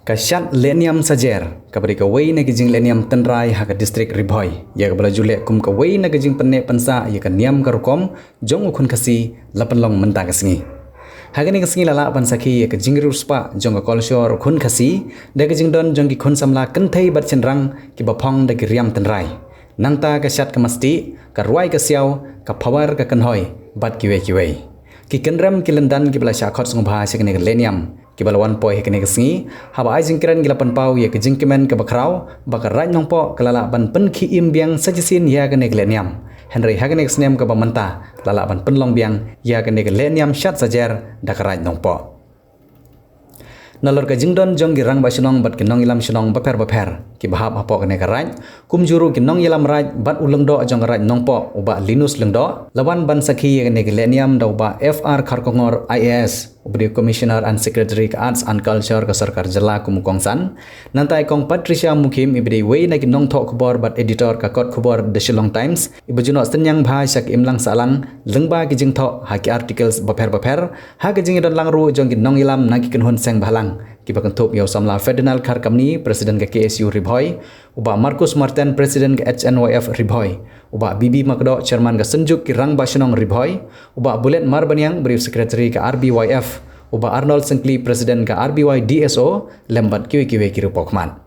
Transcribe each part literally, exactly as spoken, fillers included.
Ka shad lehniam sajer, kaba dei kawei na ki jinglehniam tynrai ha ka distrik Ri Bhoi, ïa kaba la ju leh kum kawei na ka jingpynneh pynsah ïa ka niam ka rukom jong u khun Khasi, la pynlong mynta ka sngi. Ha kane ka sngi la lah ban sakhi ïa ka jingriewspah jong ka kolshor u khun Khasi da ka jingdon jong ki khun samla kynthei bad shynrang kiba phong da ki riam tynrai. Nangta ka shad ka masti, ka rwai ka siaw, ka phawer ka kynhoi bad kiwei kiwei. Ki kynrem ki lyndan kiba la shah khot sngewbha sha kane ka lehniam kiba la wan poi ha kane ka sngi, haba ai jingkren ki la pynpaw ïa ka jingkmen kaba khraw ba ka Raid Nongpoh ka la lah ban pynkhie im biang sa shisien ïa kane ka lehniam. Hynrei ha kane ka snem kaba mynta la lah ban pynlong biang ïa kane ka lehniam shad sajer da ka Raid Nongpoh. Nalor ka jingdon jong ki rangbah shnong bad ki nongïalam shnong bapher bapher kiba hap hapoh kane ka raid, kumjuh ruh ki nongïalam raid bad u Lyngdoh jong ka Raid Nongpoh, u Bah Linus Lyngdoh, la wan ban sakhi ïa kane ka lehniam da u Bah F R Kharkongor I A S, uba dei Commissioner and Secretary ka Arts and Culture ka Sorkar Jylla kum u kongsan. Nangta i Kong Patricia Mukhim, iba dei iwei na ki nongthoh khubor bad editor ka kot khubor The Shillong Times, iba ju noh synñiang bha sha ka imlang sahlang lyngba ki jingthoh ha ki articles bapher bapher, ha ka jingïadon lang ruh jong ki nongïalam na ki kynhun seng bhalang kiba kynthup ïa u samla Ferdinand Kharkamni, President ka K S U Ri Bhoi, u Bah Marcus Martin, President ka H N Y F Ri Bhoi, u Bah B B Makdoh, Chairman ka Synjuk ki Rangbah Shnong Ri Bhoi, u Bah Bullet Marbaniang, Brief Secretary ka R B Y F, u Bah Arnold Syngkli, President ka R B Y D S O, lem bad kiwei kiwei ki ruh pohkhmat.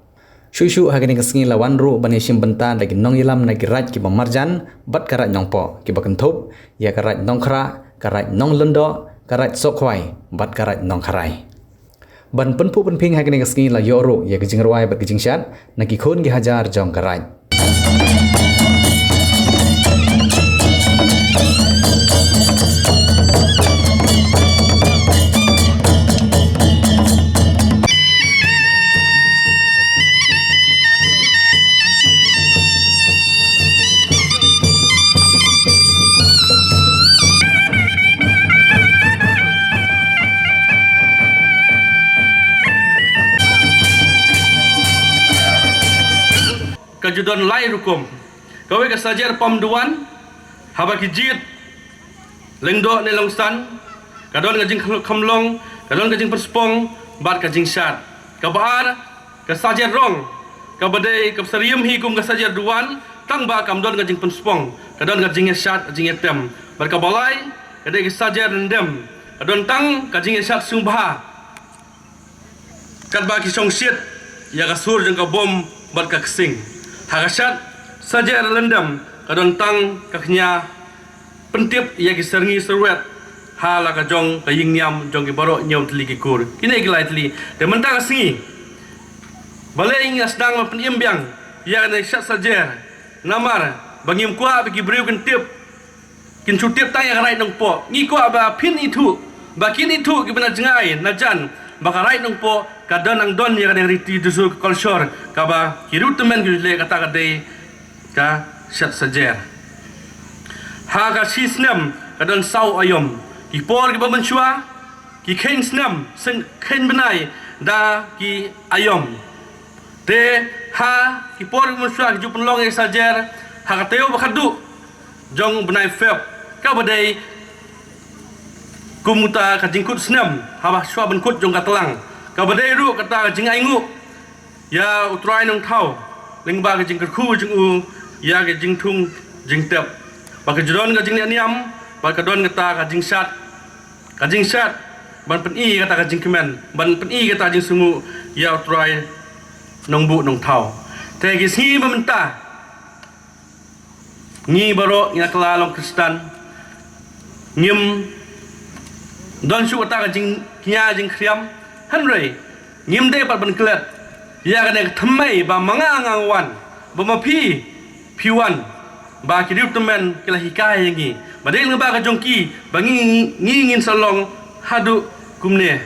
Shuh shuh ha kane ka sngi la wan ruh ban ïashim bynta da ki nongïalam na ki raid kiba marjan bad ka Raid Nongpoh, kiba kynthup ïa ka Raid Nongkhrah, ka Raid Nonglyngdoh, ka Raid Sohkhwai bad ka Raid Nongkharai. Ban pynphuh pynphieng ha kane ka sngi la ïoh ruh ïa ka jingrwai bad ka jingshad na ki khun ki hajar jong ka raid. Ka ju don lai rukom. Kawei ka sajer pom duwan, haba ki jied lyngdoh ne lyngsan, ka don ka jingkham long, ka don ka jingpyrshang, bad ka jingshad. Kaba ar, ka sajer rong, kaba dei ka syriem hi kum ka sajer duwan, tang ba kam don ka jingpyrshang, ka don ka jingïashad, ka jingïatem. Bad kaba lai, ka dei ka sajer lyndem, ka don tang ka jingïashad sngewbha. Katba ki shong shit ïa ka sur jong ka bom bad ka ksing. Ha ka shad sajer lyndem ka don tang ka khñia pyntip ïa ki syrngi syrwet ha la ka jong ka ïing niam jong ki baroh hynñiew tylli ki kur. Kine ki lai tylli. Te mynta ka sngi, balei ngi sdang ban pynim biang ïa kane shad sajer? Namar ba ngim kwah ba ki briew kin tip, kin shu tip tang ïa ka Raid Nongpoh. Ngi kwah ba phin ithuh, ba kin ithuh kiba na jngai na jan, ba ka Raid Nongpoh ka don nang don ïa ka dei riti dusur ka kolshor kaba ki riewtymmen ki leh, kata ka dei ka shad sajer. Ha ka shi snem ka don saw aïom. Ki por kiba mynshuwa ki kheiñ snem, seng kheiñ bnai da ki aïom. Te ha ki por kiba mynshuwa ki ju pynlong ïa sajer ha ka taïew ba khatduh jong u bnai Feb, kaba dei kum uta ka jingkut snem, haba shuwa ban kut jong ka tlang, kaba dei ruh kata ka jingainguh ïa u Trai Nongthaw lyngba ka jingkyrkhu jong u ïa ka jingthung jingtep. Ba ka ju don ka jinglehniam, ba ka don kata ka jingshad, ka jingshad ban pyni kata ka jingkmen, ban pyni kata ka jingsngew ïa u Trai Nongbuh Nongthaw. Te ki sngi ba mynta, ngi baroh ngi na kylla long Khristan, ngim don shuh kata ka jingkñia jingkhriam, hynrei ngim dei pat ban klet ïa kane ka thymmei ba ma nga nga wan, ba ma phi phi wan, ba ki riewtymmen ki la hikai ïa ngi, ba dei lyngba ka jong ki ba ngi, ngi ngin sa long haduh kumne.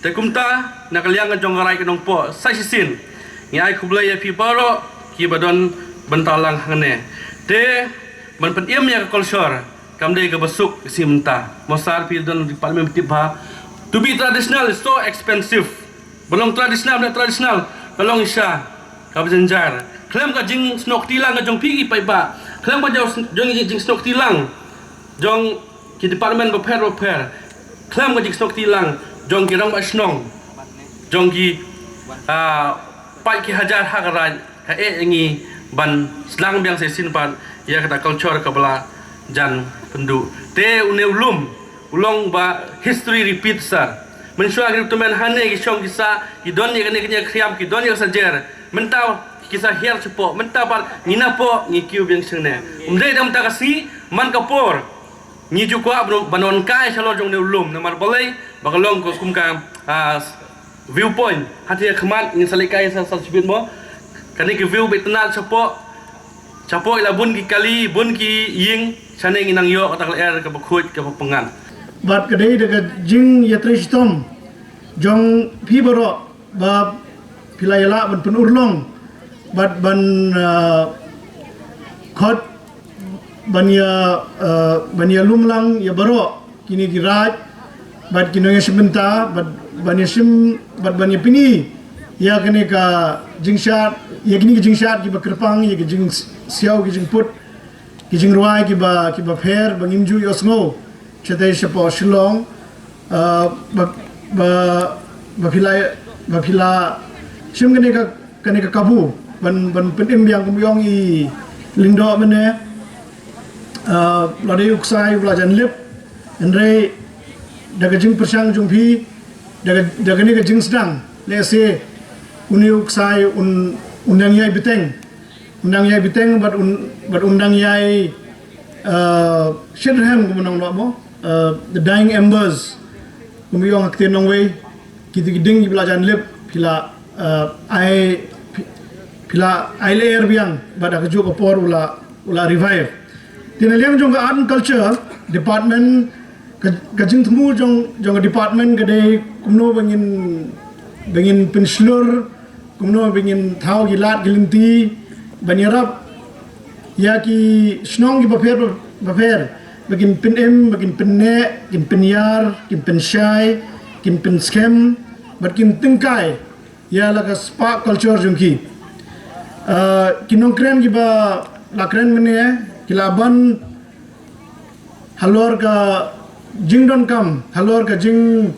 Te kumta, na ka liang ka jong ka Raid ka Nongpoh sa shisien, ngi ai khublei ïa phi baroh kiba don bynta lang hangne. Te ban pynim ïa ka kolshor kam dei kaba suk ka sngi mynta. Mo sir, phi don department, phi tip bha. To be traditional is so expensive. Ba long traditional, ba long traditional, ka long shisha kaba jynjar. Khlem ka jingsnoh kti lang ka jong phi ki paidbah, khlem ka jong, jong ki jingsnoh kti lang jong ki department bapher bapher, khlem ka jingsnoh kti lang jong ki rangbah shnong, jong ki Ah, pat ki hajar ha ka raid ka eh ngi ban sdang biang sa shisien pat ïa kata culture kaba la jan pynduh. Te une u lum u long ba history repeats sa. Mynshuwa ki tymmen hangne ki shong ki sah, ki don ïa kane kane khriam, ki don ïa ka sajer. Mynta ki sa hiar shapoh, mynta pat ngi napoh ngi kiew biang shangne. Um dei da mynta ka sngi, man ka por ngi ju kwah ban wan kai shalor jong une u lum namar balei ba ka long ka kum ka, ah, viewpoint. Hati ha khmat ngin sa leit kai sa sa shibit mo. Kane ka view ba itynnad shapoh, shapoh ila bun ki kali, bun ki ïing, shane ngi nang ïoh kata ka lyer kaba khuid kaba pyngngad. Bad ka dei da ka jingïatrei shitom jong phi baroh ba phi la ïalah ban pynurlong bad ban, ah, khot ban ïa, ah, ban ïalum lang ïa baroh kine ki raid bad ki nongïashim bynta bad ban ïashim bad ban ïapyni ïa kane ka jingshad, ïa kine ki jingshad kiba kyrpang, ïa ki jingsiaw, ki jingput, ki jingrwai kiba, kiba pher ba ngim ju ïohsngew shatei shapoh Shillong, ah, ba, ba, ba phi la, ba phi la shim kane ka, kane ka kabu ban, ban pynim biang kum ïong i Lyngdoh mynne, ah, la dei u ksai uba la jan lip, hynrei da ka jingpyrshang jong phi, da ka, da kane ka jingsdang, lehse une u ksai un, un dang ïai bteng, un dang ïai bteng bad un, bad un dang ïai, ah, shitrhem kum u nongïalam mo, ah, the dying embers, kum ïong ha ktien nongwei, kito ki dieng kiba la jan lip phi la, ah, ai, phi, phi la ai lyer biang bad ha kajuh ka por u la, u la revive. Te na liang jong ka Art and Culture Department, ka, ka jingthmu jong, jong ka department ka dei kumno ba ngin, ba ngin pynshlur, kumno ba ngin thaw ki lad ki lynti ban ïarap ïa ki shnong kiba pher bapher ba kin pynim, ba kin pynneh, kin pynïar, kin pynshai, kin pynskhem bad kin tyngkai ïa la ka spah culture jong ki. Ah, ki nongkren kiba la kren mynne ki la ban halor ka jingdonkam, halor ka jing,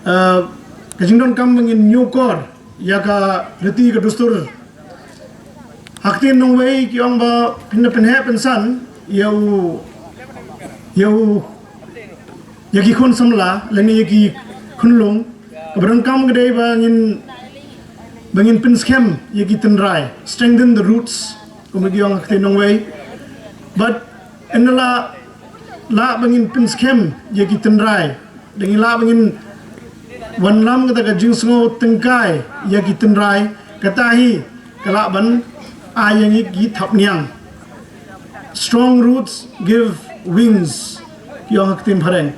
ah, ka jingdonkam ba ngin ñiewkor ïa ka riti ka dustur. Ha ktien nongwei ki ong ba phin da pynheh pynsan ïa u, ïa u, ïa ki khun samla lane ïa ki khunlung. Kaba donkam ka dei ba ngin, ba ngin pynskhem ïa ki tynrai, strengthen the roots, kum ki ong ha ktien nongwei. Bad ynda la lah ba ngin pynskhem ïa ki tynrai, da ngi lah ba ngin wanlam kata ka jingsngew tyngkai ïa ki tynrai, kata hi ka lah ban ai ïa ngi ki thapniang. Strong roots give wings, ki ong ha ktien phareng.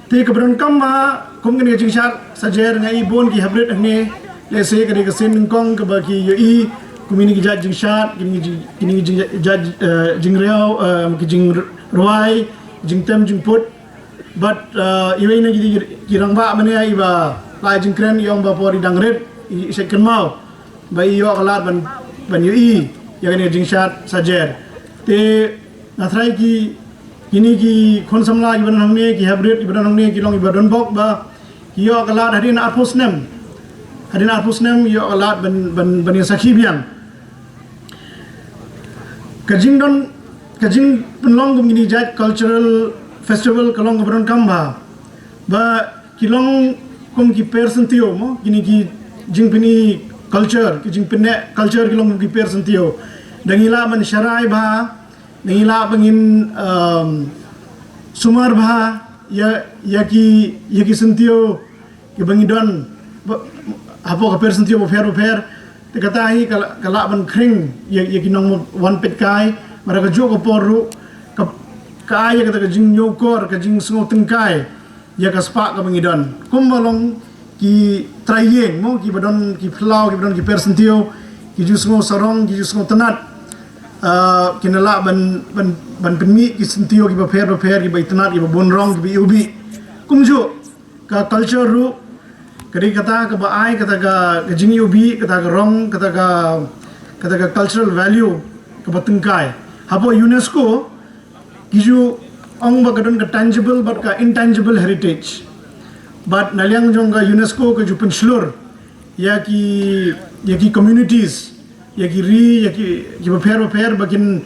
Te kaba donkam ba kum kane ka jingshad sajer nga i bun ki haprit hangne, lehse ka dei ka sien nyngkong kaba ki ïohi kum kine ki jait jingshad, kine ki jing, kine ki jing, jait, eh, jingriaw, eh, ki jingrwai, jingtem jingput. Bad, eh, iwei na ki, ki rangbah mynne iba la jingkren i ong ba por i dang rit i shet kynmaw ba i ïoh ka lad ban, ban ïohi ïa kane ka jingshad sajer. Te nga tharai ki, kine ki khun samla kiba don hangne, ki haprit kiba don hangne ki long iba donbok ba ki ïoh ka lad hadien arphew snem. Hadien arphew snem ïoh ka lad ban, ban, ban ïa sakhi biang. Ka jingdon, ka jingpynlong kum kine jait cultural festival ka long kaba donkam bha. Ba ki long kum ki per syntiew mo, kine ki jingpyni culture, ki jingpynneh culture ki long kum ki per syntiew. Da ngi lah ban sharai bha, da ngi lah ba ngin, um, sumar bha ïa, ïa ki, ïa ki syntiew kiba ngi don ba, hapoh ka per syntiew bapher bapher. Te kata hi ka la, ka lah ban khring ïa, ïa ki nongwan peitkai, namar ha kajuh ka por ruh ka, ka ai ïa kata ka jingñiewkor, ka jingsngew tyngkai ïa ka spah kaba ngi don. Kumba long ki trai ïing mo, kiba don ki phyllaw, kiba don ki per syntiew, ki ju sngew sarong, ki ju sngew tynnad. Ah, kin da lah ban, ban, ban pynmih ki syntiew kiba pher bapher, kiba itynnad, kiba bun rong, kiba iwbih. Kumjuh ka culture ruh ka dei kata kaba ai kata ka, ka jingiwbih, kata ka rong, kata ka, kata ka cultural value kaba tyngkai. Hapoh UNESCO ki ju ong ba ka don ka tangible bad ka intangible heritage. Bad na liang jong ka UNESCO ka ju pynshlur ïa ki, ïa ki communities, ïa ki ri, ïa ki, ki bapher bapher, ba kin,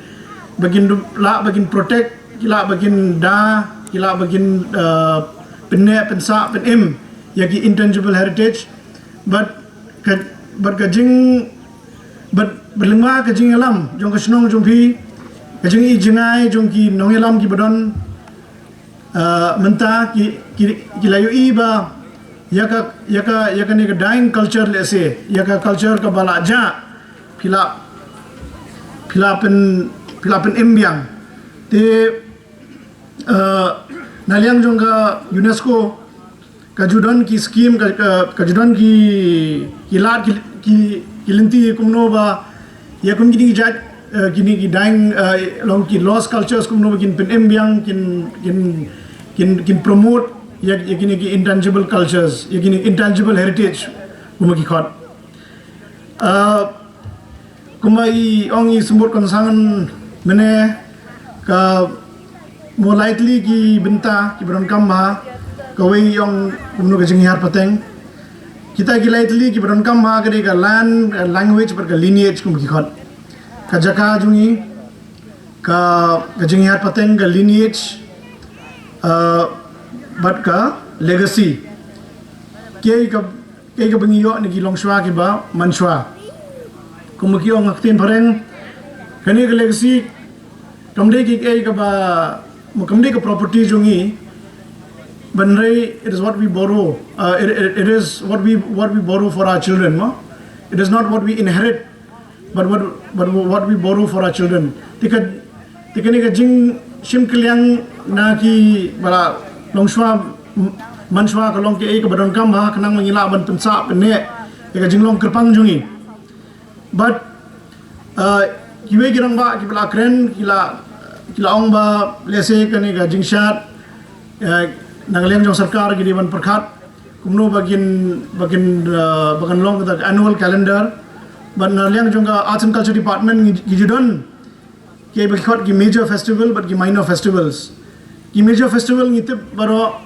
ba kin lah, ba kin protect, ki lah, ba kin da, ki lah, ba kin, uh, pynneh, pynsah, pynim ïa ki intangible heritage. Bad ka, bad ka jing, bad, bad lyngba ka jingïalam jong ka shnong jong phi, ka jing i jingai jong ki nongïalam ki ba don, uh, mynta ki, ki, ki la ïohi ba ïa ka, ïa ka, ïa kane ka dying culture, lehse ïa ka culture kaba la jah, phi la, phi la pyn, phi la pynim biang. Te, uh, na liang jong ka UNESCO ka ju don ki scheme, ka, ka, ka ju don ki, ki lad, ki, ki, ki lynti kumno ba ïa kum kine ki jait, uh, kine ki dying, uh, long ki lost cultures kumno ba kin pynim biang, kin, kin, kin, kin promote ïa, ïa kine ki intangible cultures, ïa kine intangible heritage kumba ki khot. Uh, kumba i ong i symbud kongsan mynne, ka mo lai tylli ki bynta ki ba donkam bha, kawei i ong kumno ka jinghiar pateng. Kita ki lai tylli ki ba donkam bha ka dei ka land, ka language bad ka lineage kumba ki khot. Ka jaka jong i, ka, ka jinghiar pateng, ka lineage, uh, bad ka legacy. Ki ka, ki ka ba ngi ïoh na ki longshuwa ki ba mansuwa. Kumba ki ong ha ka ktien phareng, kane ka legacy kam dei ki, ki ka ba, kam dei ka property jong i. Hynrei it is what we borrow. Uh, it, it, it is what we, what we borrow for our children, no? It is not what we inherit, but what, but what we borrow for our children. Te ka, te kane ka jingshim kylliang na ki ba la longshuwa, m-, mansuwa ka long ki ei ka ba donkam bha, khnang ba ngi lah ban pynsah pynneh ïa ka jinglong kyrpang jong i. Bad, uh, kiwei ki rangbah ki ba la kren, ki la, ki la ong ba lehse kane ka jingshad, uh, na ka liang jong sorkar ki dei ban pyrkhat kumno ba kin, ba kin, uh, ba kan long kata ka annual calendar. Bad na liang jong ka Arts and Culture Department ngi, ngi ju don ki ba ki khot ki major festival bad ki minor festivals. Ki major festival ngi tip baroh,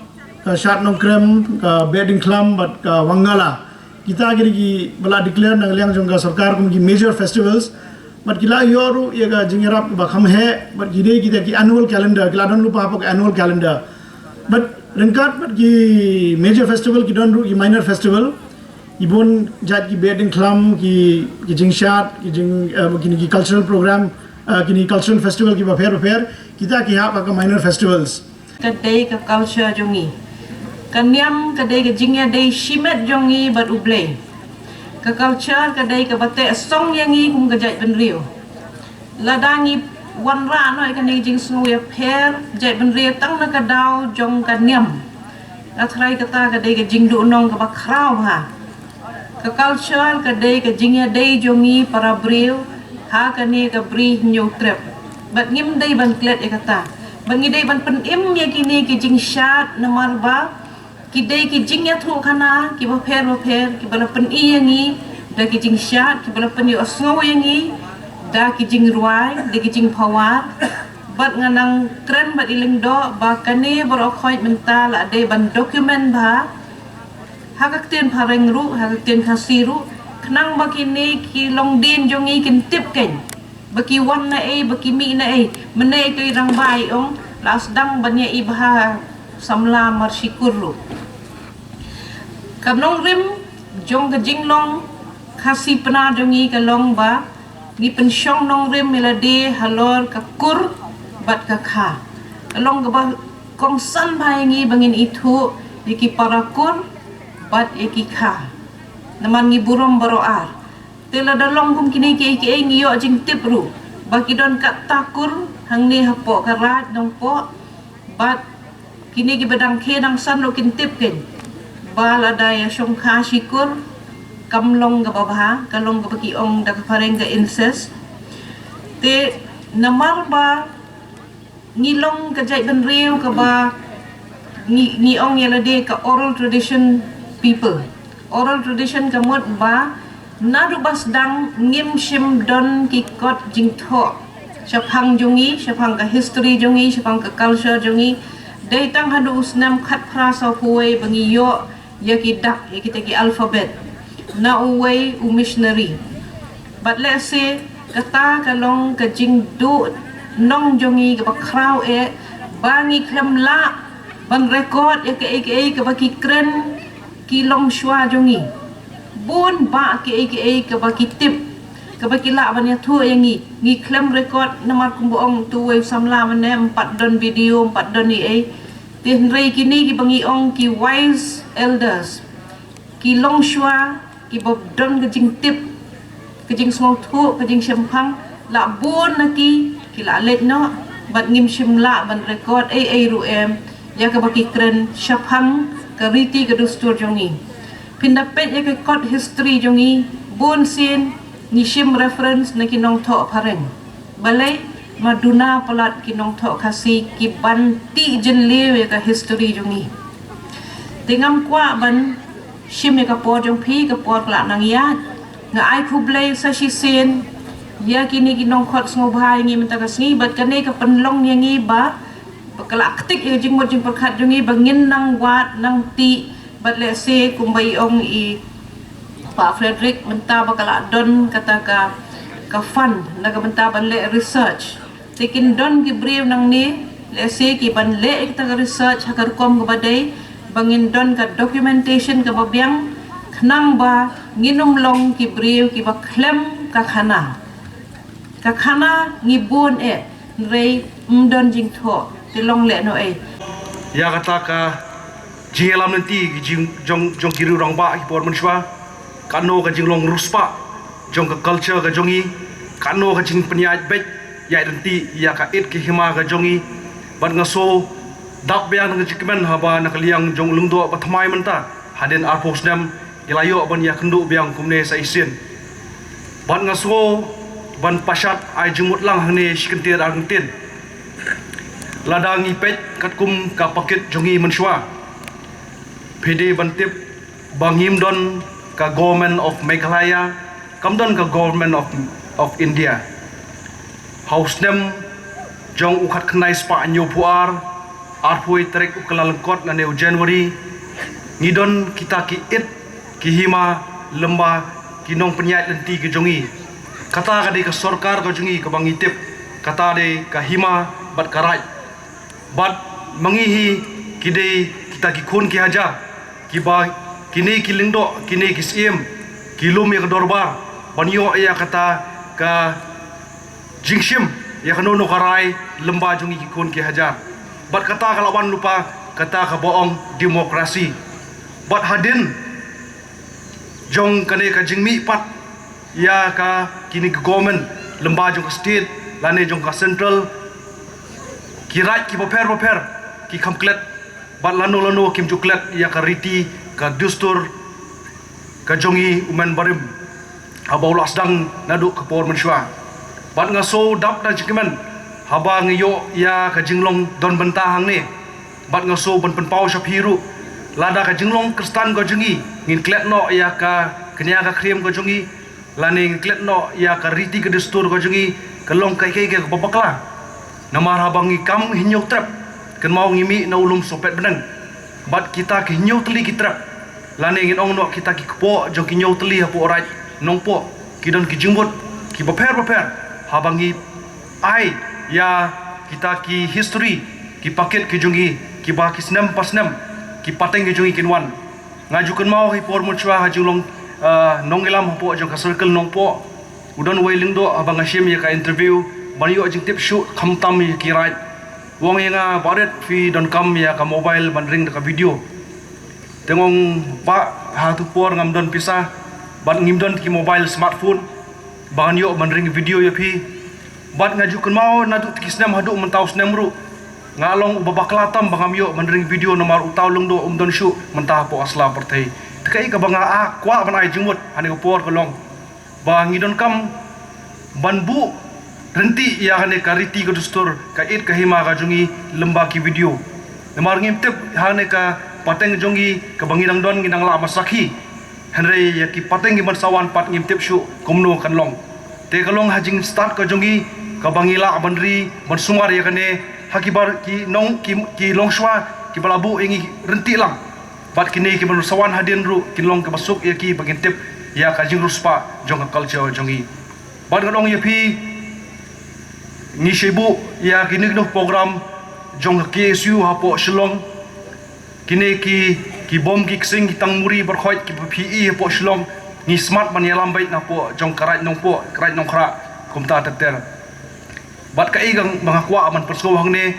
ka Shad Nongkrem, ka Behdeiñkhlam bad ka Wangala. Kita ki dei ki ba la declare na ka liang jong ka sorkar kum ki major festivals. Bad ki la ïoh ruh ïa ka jingïarap ba kham heh, bad ki dei kita ki annual calendar, ki la don lypa hapoh ka annual calendar. Bad ryngkat bad ki major festival ki don ruh ki minor festival. Ki bun jait ki Behdeiñkhlam, ki, ki jingshad, ki jing, eh, kine ki cultural program, eh, kine cultural festival ki bapher bapher, kita ki hap ha ka minor festivals. Ka dei ka culture jong ngi. Ka niam ka dei ka jingïadei shimet jong ngi bad U Blei. Ka culture ka dei ka ba teh song ïa ngi kum ka jaitbynriew. Lada ngi wanrah noh ïa kane ka jingsngew ïapher jaitbynriew tang na ka daw jong ka niam, nga tharai kata ka dei ka jingduhnong ka ba khraw bha. Ka culture ka dei ka jingïadei jong ngi para briew ha kane ka bri Hynñiewtrep. Bad ngim dei ban klet ïa kata. Bad ngi dei ban pynim ïa kine ki jingshad namar ba ki dei ki jingïathuhkhana ki bapher bapher ki ba la pyni ïa ngi da ki jingshad, ki ba la pynïohsngew ïa ngi da ki jingrwai, da ki jingphawar. Bad nga nang kren bad i lyngdoh ba kane baroh khoit mynta la dei ban document bha ha ka ktien phareng ruh, ha ka ktien Khasi ruh, khnang ba kine ki longdien jong ngi kin tip kein ba ki wan na ei, ba ki mih na ei. Mynne ito i rangbah i ong la sdang ban ïa i bha samla mar shi kur ruh. Ka nongrim jong ka jinglong Khasi Pnar jong ngi ka long ba ngi pynshong nongrim ïa lade halor ka kur bad ka kha. Ka long kaba kongsan bha ïa ngi ba ngin ithuh ïa ki para kur bad ïa ki kha. Namar ngi burom baroh ar. Te lada long kum kine kiei kiei ngi ïoh jingtip ruh ba ki don katto kur hangne hapoh ka Raid Nongpoh. Bad kine ki ba dang khie dang san ruh kin tip kein ba lada ïa shongkha shi kur kam long kaba bha, ka long kaba ki ong da ka phareng ka incest. Te namar ba ngi long ka jaitbynriew kaba ngi, ngi ong ïa lade ka oral tradition people. Oral tradition ka mut ba naduh ba sdang ngim shym don ki kot jingthoh shaphang jong ngi, shaphang ka history jong ngi, shaphang ka culture jong ngi. Dei tang haduh u snem khatphra sawphew wei ba ngi ïoh ïa ki dak, ïa kita ki alphabet. na uwei u missionary. Bad lehse kata ka long ka jingduh nong jong ngi kaba khraw eh, ba ngi khlem lah ban record ïa kaei kaei kaba ki kren ki longshuwa jong ngi. Bun bah kaei kaei kaba ki tip, kaba ki lah ban ïathuh ïa ngi, ngi khlem record namar kumba ong utu uwei u samla mynne, ym pat don video, ym pat don ei ei. Te hynrei kine kiba ngi ong ki wise elders, ki longshuwa kiba don ka jingtip, ka jingsngewthuh, ka jingshemphang, la bun na ki ki la leit noh, bad ngim shym lah ban record ei ei ruh em ïa kaba ki kren shaphang ka riti ka dustur jong ngi. Phin da peit ïa ka court history jong ngi, bun sien ngi shim reference na ki nongthoh phareng. Balei? Ma duna palat ki nongthoh Khasi ki ban tih jylliew ïa ka history jong ngi. Te ngam kwah ban shim ïa ka por jong phi, ka por ka la nang ïaid. Nga ai khublei sa shisien ïa kine ki nongkhot sngewbha ïa ngi mynta ka sngi, bad kane ka pynlong ïa ngi ba, ba ka la ktik ïa ka jingmut jingpyrkhat jong ngi ba ngin nang wad nang tih, bad lehse kumba i ong i Pa Frederick mynta ba ka la don kata ka, ka fund na ka bynta ban leh research. Te kin don ki briew nangne, lehse ki ban leh ïa kata ka research ha ka rukom kaba dei, ba ngin don ka documentation kaba biang, khnang ba ngin ym long ki briew kiba khlem ka khana. Ka khana ngi bun eh, hynrei ym don jingthoh, te long lehnoh ei. Ïa kata ka jingïalam lynti ki jing, jong, jong ki riew rangbah ki por mynshuwa, katno ka jinglong riewspah jong ka culture ka jong ngi, katno ka jingpynïaid beit ïaid lynti ïa ka ïit ka hima ka jong ngi. Bad nga shu dap biang na ka jingkmen haba na ka liang jong u lyngdoh ba thymmai mynta, hadien arphew snem ngi la ïoh ban ïakynduh biang kumne sa shisien. Bad nga sngew ban pashat ai jingmut lang hangne shi kyntien ar kyntien. Lada ngi peit katkum ka packet jong ngi mynshuwa, phi dei ban tip ba ngim don ka Government of Meghalaya, kam don ka Government of, of India. Ha u snem jong u khatkhyndai spah hynñiewphew ar, arphew tarik u Kyllalyngkot lane u January, ngi don kita ki ïit ki hima lyngba ki nongpynïaid lynti ki jong ngi. Kata ka dei ka sorkar ka jong ngi kaba ngi tip, kata dei ka hima bad ka raid. Bad ma ngi hi ki dei kita ki khun ki hajar, kiba kine ki lyngdoh, kine ki syiem ki lum ïa ka dorbar ban ïoh ïa kata ka jingshim ïa kano kano ka rai lyngba jong ngi ki khun ki hajar. Bad kata ka la wan lypa kata kaba ong demokrasi. Bad hadien jong kane ka jingmihpat ïa ka kine ki government lyngba jong ka state lane jong ka central, ki raid kiba pher ba pher ki kham klet, bad lano lano kim ju klet ïa ka riti ka dustur ka jong ngi u myn barim haba u la sdang naduh ka por mynshuwa. Bad nga shu dap da jingkmen haba nga ïoh ïa ka jinglong don bynta hangne. Bad nga shu ban pynpaw sha phi ruh, lada ka jinglong Khristan ka jong ngi ngin klet noh ïa ka kñia ka khriem ka jong ngi, lane ngin klet noh ïa ka riti ka dustur ka jong ngi, ka long kaei kaei kaba bakla. Namar haba ngi kam hynñiew trep, kynmaw ngi mih na u lum sohpet bneng. Bad kita ki hynñiew tylli ki trep, lane ngin ong noh kita ki kpoh jong ki hynñiew tylli hapoh raid Nongpoh, ki don ki jingmut kiba pher ba pher haba ngi ai ïa kita ki history, ki packet ki jong ngi, kiba ki snem pa snem ki pateng ki jong ngi kin wan. Nga ju kynmaw ha i por mynshuwa ha jinglong, ah, nongïalam hapoh jong ka circle Nongpoh, u don uwei u lyngdoh haba nga shim ïa ka interview ban ïoh jingtip shuh khamtam ïa ki raid. U ong ïa nga, Barit, phi donkam ïa ka mobile ban ring da ka video. Te nga ong, Bah, ha tu por ngam don pisa bad ngim don ki mobile smartphone ba ngan ïoh ban ring video ïa phi. Bad nga ju kynmaw naduh ki snem haduh mynta u snem ruh, nga long uba bakla tam ba ngam ïoh ban ring video namar uta u lyngdoh um don shuh mynta hapoh ka sla pyrthei. Te kaei kaba nga, ah, kwah ban ai jingmut ha kane ka por ka long ba ngi donkam ban buh ryntih ïa kane ka riti ka dustur, ka ïit ka hima ka jong ngi lyngba ki video. Namar ngim tip ha kane ka pateng jong ngi kaba ngi dang don, ngi dang lah ban sakhi, hynrei ïa ki pateng kiban sa wan pat ngim tip shuh kumno kan long. Te ka long ha jingstad ka jong ngi kaba ngi lah ban ri ban sumar ïa kane ha kiba ki nong, ki, ki longshuwa kiba la buh ïa ngi ryntih lang. Bad kine ki ban sa wan hadien ruh kin long kaba suk ïa ki ba kin tip ïa ka jingriewspah jong ka culture jong ngi. Bad ngan ong ïa phi, ngi shait buh ïa kine ki program jong ka K S U hapoh Shillong. Kine ki, ki bom ki ksing ki tang muri barkhot kiba phi i hapoh Shillong, ngi smat ban ïalam beit napoh jong ka Raid Nongpoh, ka Raid Nongkhrah, kumta ter ter. Bad kaei kaba nga kwah ban pynsngew hangne,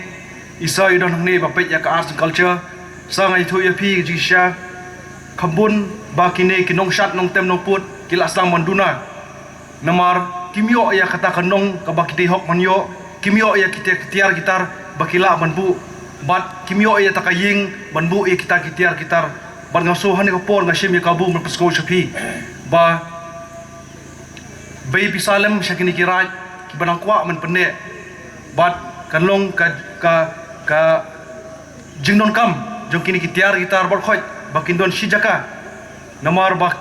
i sa i don hangne ba peit ïa ka arts and culture, sa nga ïathuh ïa phi jingshisha, kham bun ba kine ki nongshad nongtem nongput ki la sdang ban duna. Namar kim ïoh ïa kata ka nong kaba ki dei hok ban ïoh, kim ïoh ïa kita ki tiar ki tar ba ki lah ban buh, bad kim ïoh ïa kata ka ïing ban buh ïa kita ki tiar ki tar. Bad nga sngew ha kane ka por nga shim ïa ka burom ban pynsngew sha phi ba bei pisa lem sha kine ki raid kiba nang kwah ban pynneh, bad kan long ka, ka, ka jingdonkam jong kine ki tiar ki tar barkhot ba kin don shi jaka. Namar ba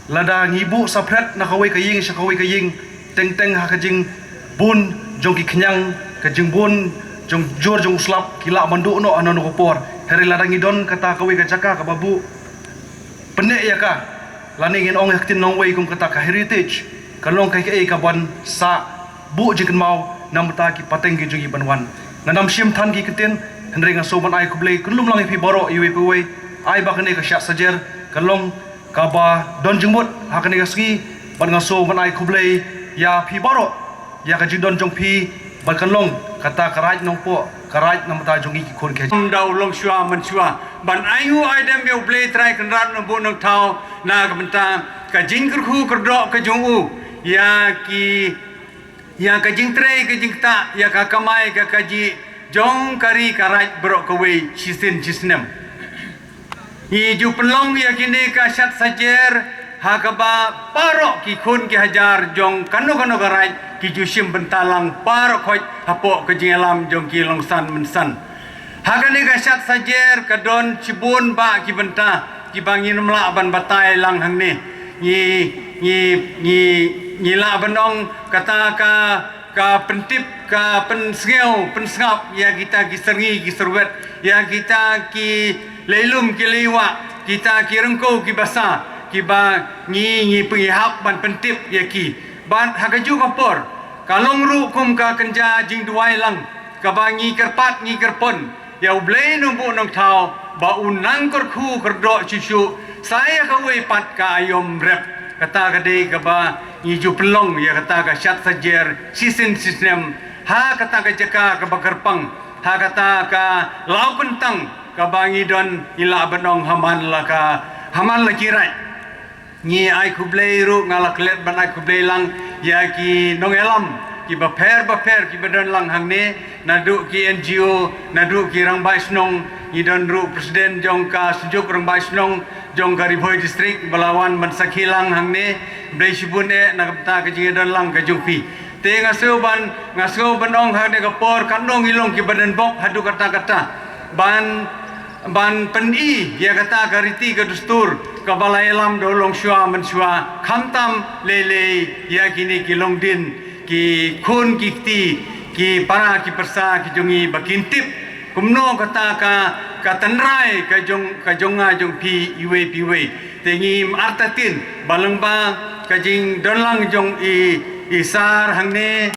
lada ngi buh separate na kawei ka ïing sha kawei ka ïing, teng teng ha ka jingbun jong ki khñiang, ka jingbun jong jur jong u slap, ki lah ban duh noh hano hano ka por. Hynrei lada ngi don kata kawei ka jaka kaba buh pynneh ïa ka, lane ngin ong ïa ka ktien nongwei kum kata ka heritage, kan long kaei kaei kaban sa buh jingkynmaw na bynta ki pateng ki jong ngi ban wan. Ngam shym than ki ktien, hynrei nga sngew ban ai khublei kynlum lang ïa phi baroh iwei pa iwei, ai ba kane ka Shad Sajer kan long kaba don jingmut ha kane ka sngi, bad nga sngew ban ai khublei ïa phi baroh ïa ka jingdon jong phi, bad kan long kata ka Raid Nongpoh, ka raid na bynta jong ngi ki khun ki hajar. Da u longshuwa manshuwa ban ai nguh ai dem ïa U Blei Trai Kynrad Nongbuh Nongthaw na ka bynta ka jingkyrkhu kyrdoh ka jong u ïa ki, ïa ka jingtrei ka jingktah, ïa ka kamai ka kajih jong ka ri ka raid baroh kawei shisien shisnem. Ngi ju pynlong ïa kine ka Shad Sajer ha kaba baroh ki khun ki hajar jong kano kano ka raid ki ju shim bynta lang baroh khoit hapoh ka jingïalam jong ki longsan mynsan. Ha kane ka Shad Sajer ka don shibun bah ki bynta kiba ngim lah ban batai lang hangne. Ngi, ngi, ngi, ngi lah ban ong kata ka, ka pyntip, ka pynsngew pynsngap ïa kita ki syrngi ki syrwet, ïa kita ki leilum ki leiwah, kita ki ryngkew ki basa, kiba ngi, ngi pynïahap ban pyntip ïa ki. Bad ha kajuh ka por ka long ruh kum ka kynja jingduwai lang kaba ngi kyrpad ngi kyrpon ïa U Blei Nongbuh Nongthaw ba un nang kyrkhu kyrdoh shuh shuh sa ïa kawei pat ka aïom rep. Kata ka dei kaba ngi ju pynlong ïa kata ka Shad Sajer shisien shisnem ha kata ka jaka kaba kyrpang, ha kata ka law kyntang kaba ngi don, ngi lah ban ong ha man la ka, ha man la ki raid. Ngi ai khublei ruh, nga la klet ban ai khublei lang ïa ki nongïalam kiba pher ba pher kiba don lang hangne, naduh ki N G O, naduh ki rangbah shnong. Ngi don ruh president jong ka Synjuk Rangbah Shnong jong ka Ri Bhoi District ba la wan ban sakhi lang hangne. Khublei shibun eh na ka bynta ka jingïadon lang ka jong phi. Te nga sngew ban, nga sngew ban ong ha kane ka por, katno ngi long kiba don bok haduh katta katta ban, ban pyni ïa kata ka riti ka dustur kaba la ïalam da u longshuwa manshuwa, khamtam lei lei ïa kine ki longdien, ki khun ki kti, ki para ki pyrsa ki jong ngi ba kin tip kumno kata ka, ka tynrai ka jong, ka jong nga jong phi iwei pa iwei. Te ngim artatien ba lyngba ka jingdon lang jong i, i Sar hangne.